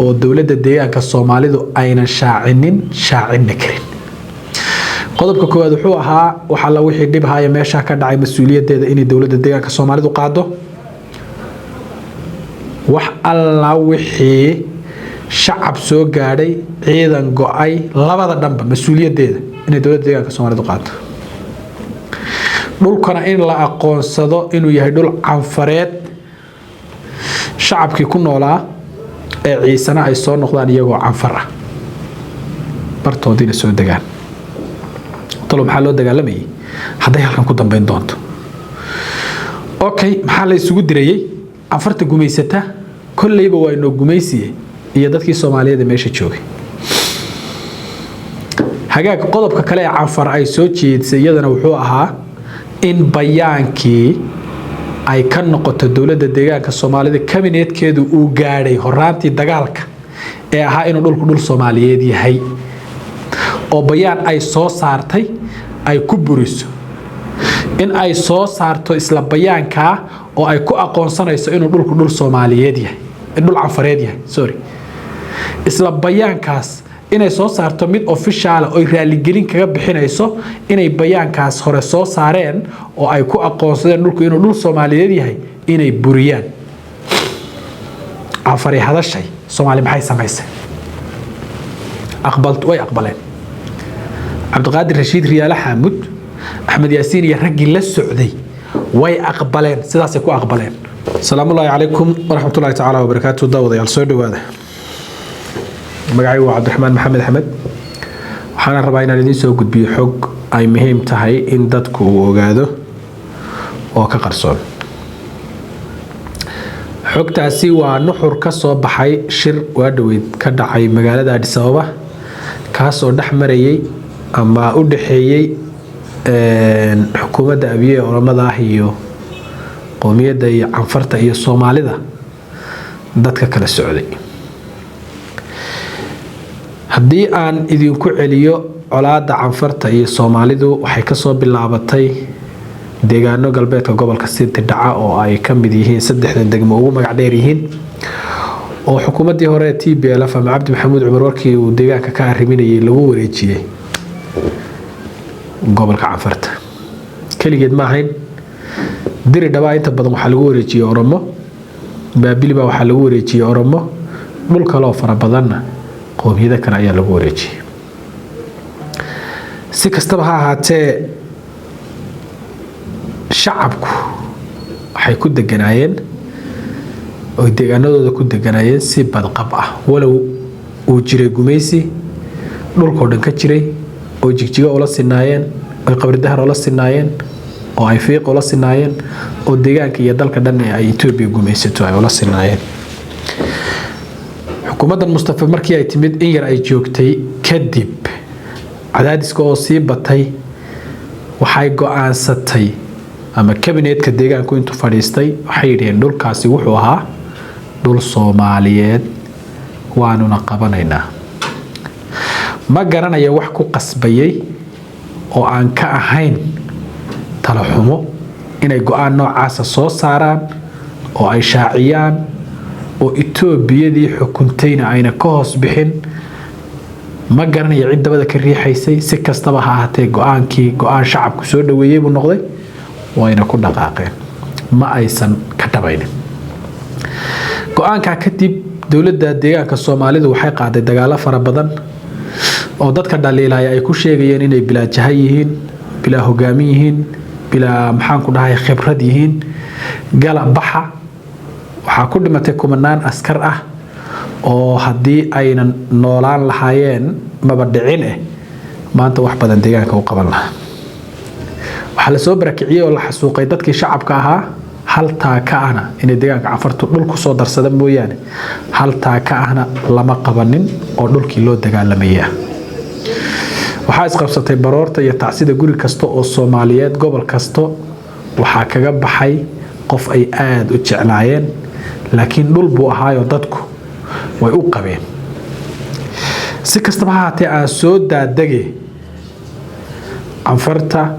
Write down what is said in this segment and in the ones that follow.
Oo dowladda deegaanka Soomaalidu aynan shaacinin, shaacinna karin. Qodobka koowaad wuxuu ahaa wax alla wixii dhib haya meesha ka dhacay mas-uuliyaddeeda inay dowladda deegaanka Soomaalidu qaado, wax alla wixii shacab soo gaadhay, ciidan go-ay, labada dhanba mas-uuliyaddeeda inay dowladda deegaanka Soomaalidu qaado, dhulkana in la aqoonsado inuu yahay dhul Canfareed, shacabkii ku noolaa ee Ciisana ay soo noqdaan iyagoo Canfar ah, bartoodiina soo degaan. Talo, maxaa loo dagaalamayay hadday halkan ku dambayn doonto? Okay, maxaa la isugu dirayey? Canfarta gumaysata kolleyba waa inoo gumaysiye iyo dadkii Soomaaliyeed ee meesha joogay. Hagaag, qodobka kale ee Canfar ay soo jeedisay iyadana wuxuu ahaa in bayaankii ay ka noqoto dowladda deegaanka Soomaalida kabineedkeedu uu gaadhay horaantii dagaalka ee ahaa inuu dhulku dhul Soomaaliyeed yahay, oo bayaan ay soo saartay ay ku buriso, in ay soo saarto isla bayaankaa oo ay ku aqoonsanayso inuu dhulku dhul Soomaaliyeed yahay, dhul Canfareed yahay, sorry, isla bayaankaas inay soo saarto mid official oy raaligelin kaga bixinayso inay bayaankaas hore soo saareen oo ay ku aqoonsadeen dhulku inuu dhul Soomaaliyeed yahay inay buriyaan. Canfari hadashay, Soomaali maxay samaysay? Aqbal, way aqbaleen. Cabdiqaadir Rashiid Riyaale Xaamud, Axmed Yaasiin iyo raggii la socday way aqbaleen, sidaasay ku aqbaleen. Asalaamu calaykum waraxmatullahi tacaala wabarakaatu. Daawadayaal, soo dhowaada. Magacaygu waa Cabdiraxmaan Maxamed Axmed. Waxaana rabaa inaan idiin soo gudbiyo xog ay muhiim tahay in dadku uu ogaado oo ka qarsoon. Xogtaasi waa nuxur ka soo baxay shir waa dhoweyd ka dhacay magaalada Addis Ababa, kaasoo dhex marayay ama u dhaxeeyey xukuumadda Abiye ee Oromada ah iyo qoomiyadda iyo Canfarta iyo Soomaalida dadka kala socday. Haddii aan idinku celiyo, colaadda Canfarta iyo Soomaalidu waxay kasoo bilaabatay deegaano galbeedka gobolka Sinti dhaca oo ay ka mid yihiin saddexda degmo ugu magac dheer yihiin, oo xukuumaddii hore TPLF ama Cabdi Maxamuud Cumar warkii uu deegaanka ka arriminayay lagu wareejiyey gobolka Canfarta. Keligeed ma ahayn. Diri Dhabaa inta badan waxaa lagu wareejiyey Oromo, Baabiliba waxaa lagu wareejiyey Oromo, dhul kaleoo fara badanna qoomiyado kale ayaa lagu wareejiyey. Si kastaba ha ahaatee, shacabku waxay ku deganaayeen oy deegaanadooda ku deganaayeen si badqab ah, walow uu jiray gumaysi dhulkoo dhan ka jiray oo Jigjigo ula sinaayeen, oy Qabridahar ula sinaayeen, oo ay Fiiq ula sinaayeen, oo deegaanka iyo dalka dhan ee ay Etoobiya gumaysato ay ula sinaayeen. Xukuumaddan Mustafa markii ay timid, in yar ay joogtay kadib, cadaadiska oo sii batay, waxay go-aansatay ama kabineetka deegaanku intuu fadhiistay waxay yidhaheen dhulkaasi wuxuu ahaa dhul Soomaaliyeed, waanuna qabanaynaa. Ma garanaya wax ku qasbayay oo aan ka ahayn talaxumo inay go-aan noocaasa soo saaraan oo ay shaaciyaan, oo Etoobiyadii xukuntayna ayna ka hoos bixin. Ma garanaya cid dabada ka riixaysay. Si kastaba ha ahaatee, go-aankii go-aan shacabku soo dhaweeyey buu noqday, wayna ku dhaqaaqeen, ma aysan ka dhabaynin. Go-aankaa kadib dowladda deegaanka Soomaalidu waxay qaaday dagaalo fara badan oo dadka dhaliilaya ay ku sheegayeen inay bilaa jaha yihiin, bilaa hogaamin yihiin, bilaa, maxaan ku dhahay, khibrad yihiin. Gala baxa, waxaa ku dhimatay kumanaan askar ah oo haddii aynan noolaan lahaayeen maba dhicin maanta wax badan deegaanka u qaban lahaa. Waxaa lasoo barakiciyey oo la xasuuqay dadkii shacabka ahaa. Hal taaka ahna inay deegaanka Canfartu dhul kusoo darsada mooyaane, hal taaka ahna lama qabanin oo dhulkii loo dagaalamayay ah. Waxaa isqabsatay baroorta iyo tacsida guri kasta oo Soomaaliyeed, gobol kasto waxaa kaga baxay qof ay aada u jeclaayeen, laakiin dhul buu ahaayoo dadku way u qabeen. Si kastaba ha haatee, aan soo daadege, Canfarta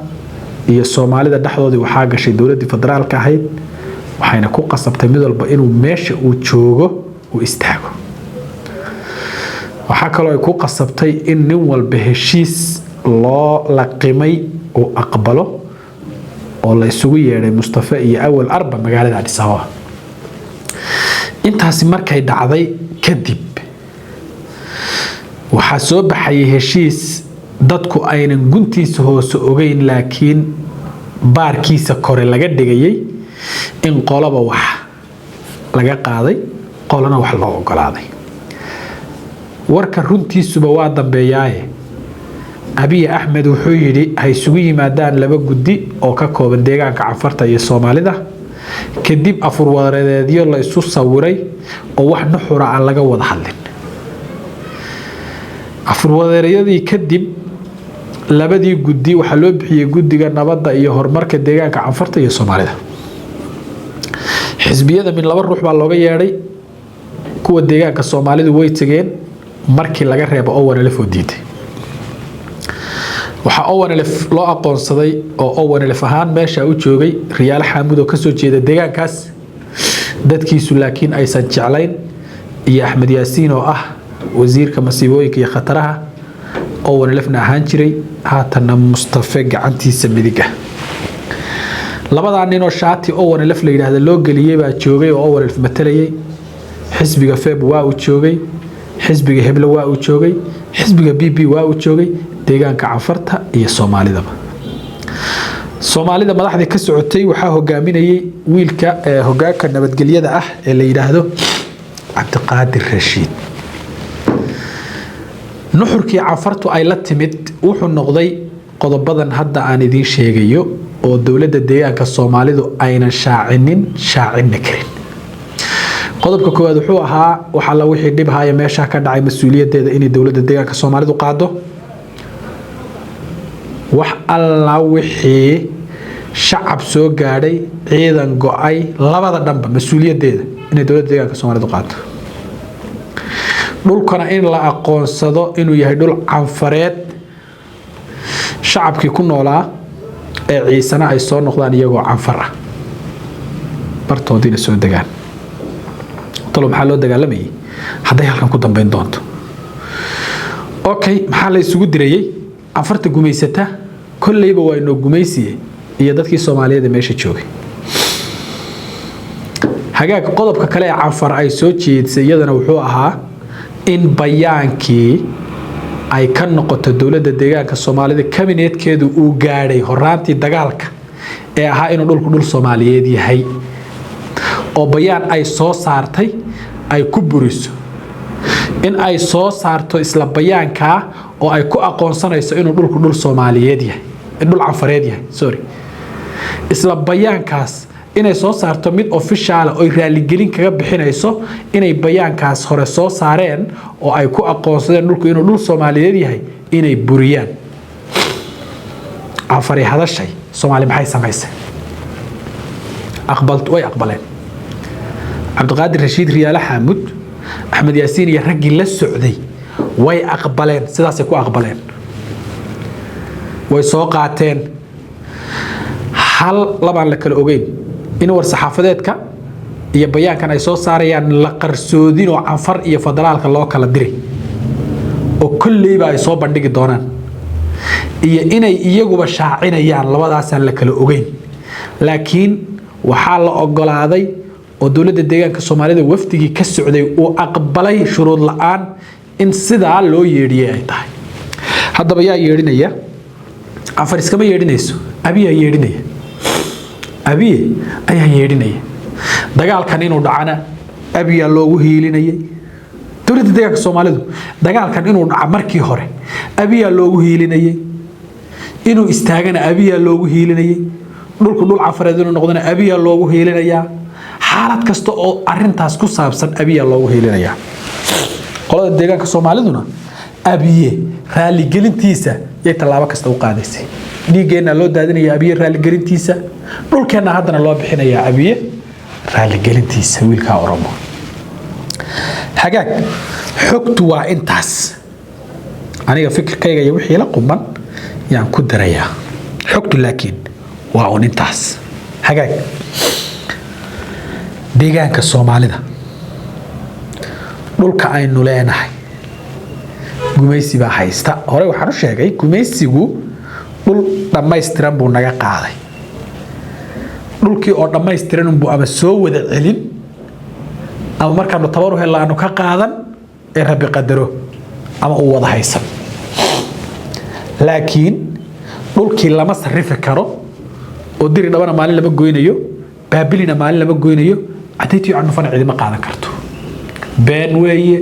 iyo Soomaalida dhexdoodii waxaa gashay dowladdii federaalka ahayd, waxayna ku qasabtay mid walba inuu meesha uu joogo uu istaago. Waxaa kaloo ay ku qasabtay in nin walba heshiis loo laqimay uu aqbalo, oo la isugu yeedhay Mustafe iyo Awal Arba magaalada Addis Ababa. Intaasi markay dhacday kadib, waxaa soo baxayay heshiis dadku aynan guntiisa hoose ogeyn, laakiin baarkiisa kore laga dhigayay in qoloba wax laga qaaday, qolona wax loo ogolaaday. Warka runtiisuba waa dambeeyaaye, Abiy Axmed wuxuu yidhi ha isugu yimaadaan laba guddi oo ka kooban deegaanka Canfarta iyo Soomaalida. Kadib afurwareedeedyo la isu sawiray oo wax nuxura aan laga wada hadlin, afurwareedyadii kadib labadii guddi waxaa loo bixiyey Guddiga Nabadda iyo Horumarka Deegaanka Canfarta iyo Soomaalida. Xisbiyada min laba ruux baa looga yeedhay. Kuwa deegaanka Soomaalidu way tegeen, markii laga reebo ONLF oo diiday. Waxaa ONLF loo aqoonsaday oo ONLF ahaan meesha u joogay Riyaalo Xaamud oo kasoo jeeda deegaankaas, dadkiisu laakiin aysan jeclayn, iyo Axmed Yaasiin oo ah wasiirka masiibooyinka iyo khataraha, ONLFna ahaan jiray, haatanna Mustafe gacantiisa midig ah. Labadaa ninoo shaati ONLF la yidhaahda loo geliyey baa joogay oo ONLF matalayay. Xisbiga FEB waa uu joogay, xisbiga Heblo waa uu joogay, xisbiga PP waa uu joogay, deegaanka Canfarta iyo Soomaalidaba. Soomaalida madaxdii ka socotay waxaa hogaaminayay wiilka hogaanka nabadgelyada ah ee la yidhaahdo Cabdiqaadir Rashiid. Nuxurkii Canfartu ay la timid wuxuu noqday qodobadan hadda aan idiin sheegayo, oo dowladda deegaanka Soomaalidu aynan shaacinin, shaacinna karin. Qodobka koowaad wuxuu ahaa wax alla wixii dhib haya meesha ka dhacay mas-uuliyaddeeda inay dowladda deegaanka Soomaalidu qaado. Wax alla wixii shacab soo gaadhay, ciidan go-ay, labada dhanba mas-uuliyaddeeda inay dowladda deegaanka Soomaalidu qaado. Dhulkana in la aqoonsado inuu yahay dhul Canfareed, shacabkii ku noolaa ee Ciisana ay soo noqdaan iyagoo Canfar ah, bartoodiina soo degaan. Talo, maxaa loo dagaalamayay hadday halkan ku dambayn doonto? Okay, maxaa la isugu dirayey? Canfarta gumaysata kolleyba waa inoo gumaysiye iyo dadkii Soomaaliyeed ee meesha joogay. Hagaag, qodobka kale ee Canfar ay soo jeedisay iyadana wuxuu ahaa in bayaankii ay ka noqoto dowladda deegaanka Soomaalida kabinetkeedu uu gaadhay horaantii dagaalka ee ahaa inuu dhulku dhul Soomaaliyeed yahay, oo bayaan ay soo saartay ay ku buriso, in ay soo saarto isla bayaankaa oo ay ku aqoonsanayso inuu dhulku dhul Soomaaliyeed yahay, dhul Canfareed yahay, sorry, isla bayaankaas inay soo saarto mid official ah oy raaligelin kaga bixinayso inay bayaankaas hore soo saareen oo ay ku aqoonsadeen dhulku inuu dhul Soomaaliyeed yahay inay buriyaan. Canfari hadashay, Soomaali maxay samaysay? Aqbal, way aqbaleen. Cabdiqaadir Rashiid, Riyaale Xaamud, Axmed Yaasiin iyo raggii la socday way aqbaleen, sidaasay ku aqbaleen, way soo qaateen. Hal labaan la kala ogeyn in war saxaafadeedka iyo bayaankan ay soo saarayaan la qarsoodin oo Canfar iyo federaalka loo kala diray oo kolleyba ay soo bandhigi doonaan, iyo inay iyaguba shaacinayaan, labadaasaan la kala ogeyn. Laakiin waxaa la ogolaaday oo dowladda deegaanka Soomaalida wafdigii ka socday uu aqbalay shuruud la-aan in sidaa loo yeedhiyey ay tahay. Haddaba yaa yeedhinaya? Canfar iskama yeedhinayso, Abiyaa yeedhinaya, Abiye ayaa yeedhinaya. Dagaalkan inuu dhacana Abiyaa loogu hiilinayay. Dowladda deegaanka Soomaalidu dagaalkan inuu dhaca markii hore Abiyaa loogu hiilinayay, inuu istaagana Abiyaa loogu hiilinayay, dhulku dhul Canfareed inuu noqdona Abiyaa loogu hiilinayaa. Xaalad kasta oo arintaas ku saabsan Abiyaa loogu hiilinayaa. Qolada deegaanka Soomaaliduna Abiye raaligelintiisa yay tallaabo kasta u qaadaysay. Dhiiggeenna loo daadinaya Abiye raaligelintiisa, dhulkeenna haddana loo bixinayaa Abiye raaligelintiisa, wiilkaa Oromo. Hagaag, xogtu waa intaas. Aniga fikirkayga iyo wixii la quman yaan ku darayaa xogtu, laakiin waa un intaas. Hagaag, deegaanka Soomaalida dhulka aynu leenahay Gumaysi baa haysta. Horey waxaan u sheegay, gumaysigu dhul dhammaystiran buu naga qaaday. Dhulkii oo dhammaystiran unbuu ama soo wada celin ama markaanu tabar u helno aanu ka qaadan ee Rabbi qadaro ama uu wada haysan. Laakiin dhulkii lama sarifi karo oo Diri Dhabana maalin lama goynayo, Baabilina maalin lama goynayo, Cadaytiyo Canufana cidima qaadan karto. Been weeye,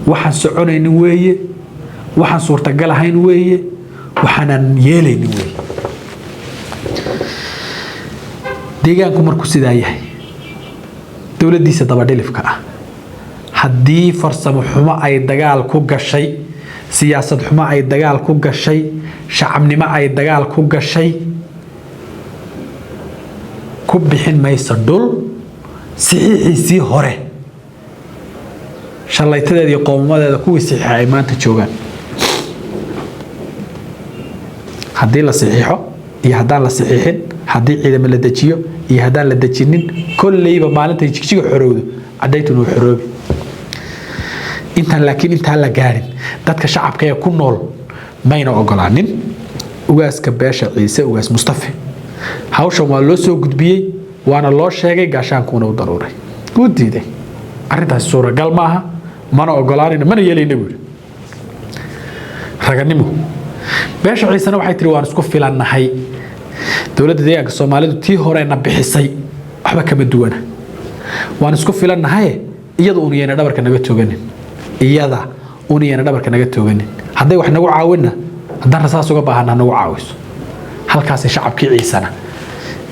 waxaan soconaynin weeye, waxaan suurtagal ahayn weeye, waxaanan yeelaynin weeye. Deegaanku markuu sidaa yahay, dowladdiisa dabadhilifka ah haddii farsamo xumo ay dagaal ku gashay, siyaasad xumo ay dagaal ku gashay, shacabnimo ay dagaal ku gashay, ku bixin mayso dhul saxiixiisii hore shallaytadeeda iyo qoomamadeeda kuwii saxiixa ay maanta joogaan. Haddii la saxiixo iyo haddaan la saxiixin, haddii ciidamo la dejiyo iyo haddaan la dejinin, kolleyba maalintay Jigjiga xorowdo, Cadaytun uu xoroobi intaan. Laakiin intaan la gaarin, dadka shacabka ee ku nool mayna ogolaanin. Ugaaska beesha Ciise, Ugaas Mustafe, hawshan waa loo soo gudbiyey, waana loo sheegay, gaashaankuuna u daruuray, wuu diiday. Arrintaasi suuragal maaha, mana ogolaanayno, mana yeelayna, buu yidhi. Raganimo. Beesha Ciisena waxay tihi, waan isku filannahay, dowladda deegaanka Soomaalidu tii horena bixisay waxba kama duwana, waan isku filannahay, iyada un yayna dhabarka naga tooganin, iyada un yayna dhabarka naga tooganin. Hadday wax nagu caawinna, haddaan rasaas uga baahana, nagu caawiso. Halkaasay shacabkii Ciisana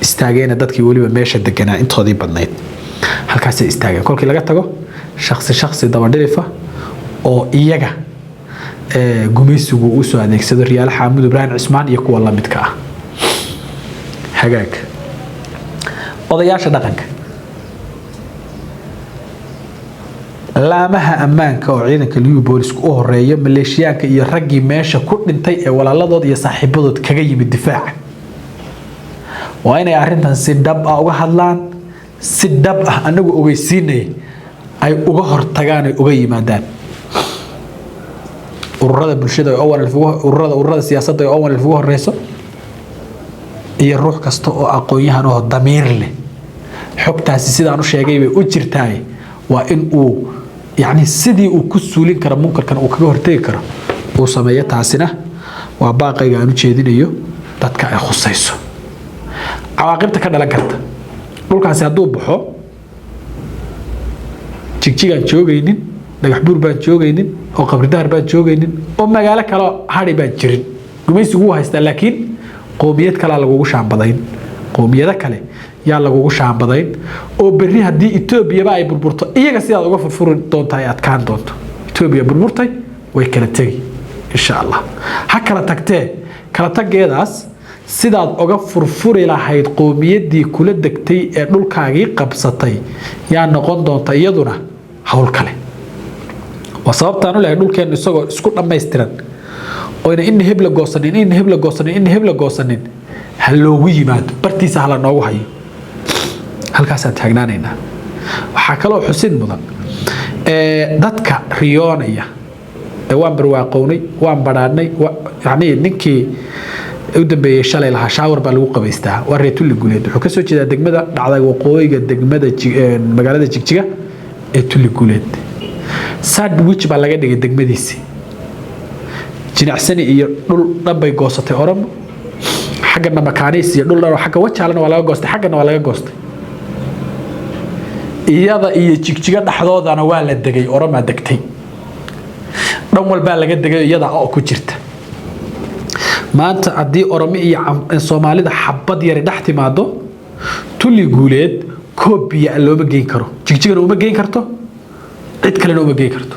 istaageena, dadkii weliba meesha deganaa intoodii badnayd halkaasay istaageen. Kolkii laga tago shaksi shaksi dabadhilifa oo iyaga gumaysigu uu soo adeegsado, Riyaale Xaamud, Ibraahim Cismaan iyo kuwa lamidka ah. Hagaag. Odayaasha dhaqanka, laamaha ammaanka oo ciidanka liyu boolisku u horeeyo, maleeshiyaanka iyo raggii meesha ku dhintay ee walaaladood iyo saaxiibadood kaga yimid difaaca, waa inay arrintan si dhab ah uga hadlaan, si dhab ah anagu ogeysiinay ay uga hortagaan, ay uga yimaadaan. Ururada bulshada ee ONLF, ururada siyaasadda ee ONLF ugu horeyso, iyo ruux kasta oo aqoon-yahan oo damiir leh, xogtaasi sidaan u sheegay bay u jirtaay. Waa in uu yacni sidii uu ku suulin karo munkarkan, uu kaga hortegi karo, uu sameeyo. Taasina waa baaqayga aan u jeedinayo dadka ay khusayso. Cawaaqibta ka dhalan karta dhulkaasi hadduu baxo, Jigjigaan joogaynin, Dhagax Buur baan joogaynin, oo Qabridahar baan joogaynin, oo magaalo kaleo hadhi baan jirin. Gumaysigu wuu haystaa, laakiin qowmiyad kalea lagugu shaambadayn, qowmiyado kale yaa lagugu shaambadayn, oo berri haddii Etoobiyaba ay burburto, iyaga sidaad uga furfuri doonta ay adkaan doonto. Etoobiya burburtay, way kala tegi insha Allah. Ha kala tagtee, kala taggeedaas sidaad uga furfuri lahayd qowmiyaddii kula degtay ee dhulkaagii qabsatay yaa noqon doonta iyaduna hawl kale. Waa sababtaan u lehay dhulkeennu isagoo isku dhammaystiran oyna ina hebla goosanin, ina hebla goosanin, ina hebla goosanin, ha loogu yimaado bartiisa, hala noogu hayo, halkaasaan taagnaanaynaa. Waxaa kaloo xusid mudan dadka riyoonaya ee waan barwaaqownay, waan badhaadhnay, yacnii ninkii u dambeeyey shalay lahaa shower baa lagu qabaystaa, waa reer Tulli Guuleed. Wuxuu ka soo jeedaa degmada dhacda waqooyiga degmada magaalada Jigjiga ee Tulli Guuleed. Sandwich baa laga dhigay degmadiisii. Jinacsani iyo dhul dhan bay goosatay Oromo, xaggana Makaaniis iyo dhul dhan oo xagga Wajaalana waa laga goostay, xaggana waa laga goostay. Iyada iyo Jigjiga dhexdoodana waa la degay, Oromaa degtay, dhan walbaa laga degay, iyada oo ku jirta. Maanta haddii Oromo iyo Soomaalida xabad yari dhex timaado, Tulli Guuleed koob biyo looma geyn karo, Jigjigana uma geyn karto, cid kalena uma geyn karto.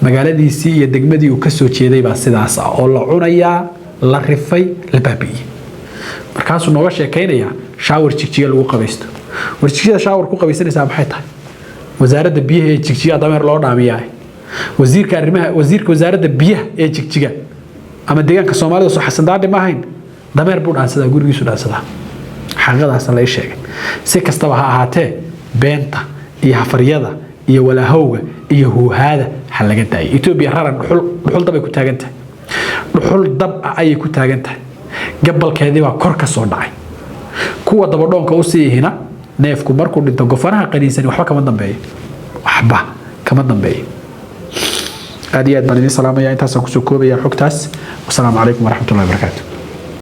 Magaaladiisii iyo degmadii uu ka soo jeeday baa sidaas ah oo la cunayaa, la rifay, la baabi'iyey. Markaasuu nooga sheekaynayaa shower Jigjiga lagu qabaysto. War Jigjigada shower ku qabaysanaysaa maxay tahay? Wasaaradda biyaha ee Jigjiga dameer loo dhaamiyaa. Wasiirka arrimaha, wasiirka wasaaradda biyaha ee Jigjiga ama deegaanka Soomaalida, soo Xasan Daadhi ma ahayn? Dameer buu dhaansadaa, gurigiisu dhaansadaa. Xaqiiqadaasna la ii sheegay. Si kastaba ha ahaatee, beenta iyo hafaryada iyo walaahowga. Iyo huuhaada ha laga daayo. Etoobiya raran dhuxul, dhuxul dab ay ku taagan tahay, dhuxul dab ah ayay ku taagan tahay. Gabalkeedii baa kor ka soo dhacay. Kuwa dabadhoonka usii ihina, neefku markuu dhinto gofanaha qaniinsani waxba kama dambeeyo, waxba kama dambeeyo. Aad iyo aad baan idiin salaamaya. Intaasaan kusoo koobaya xogtaas. Wasalaamu calaykum waraxmatullahi wabarakaatu.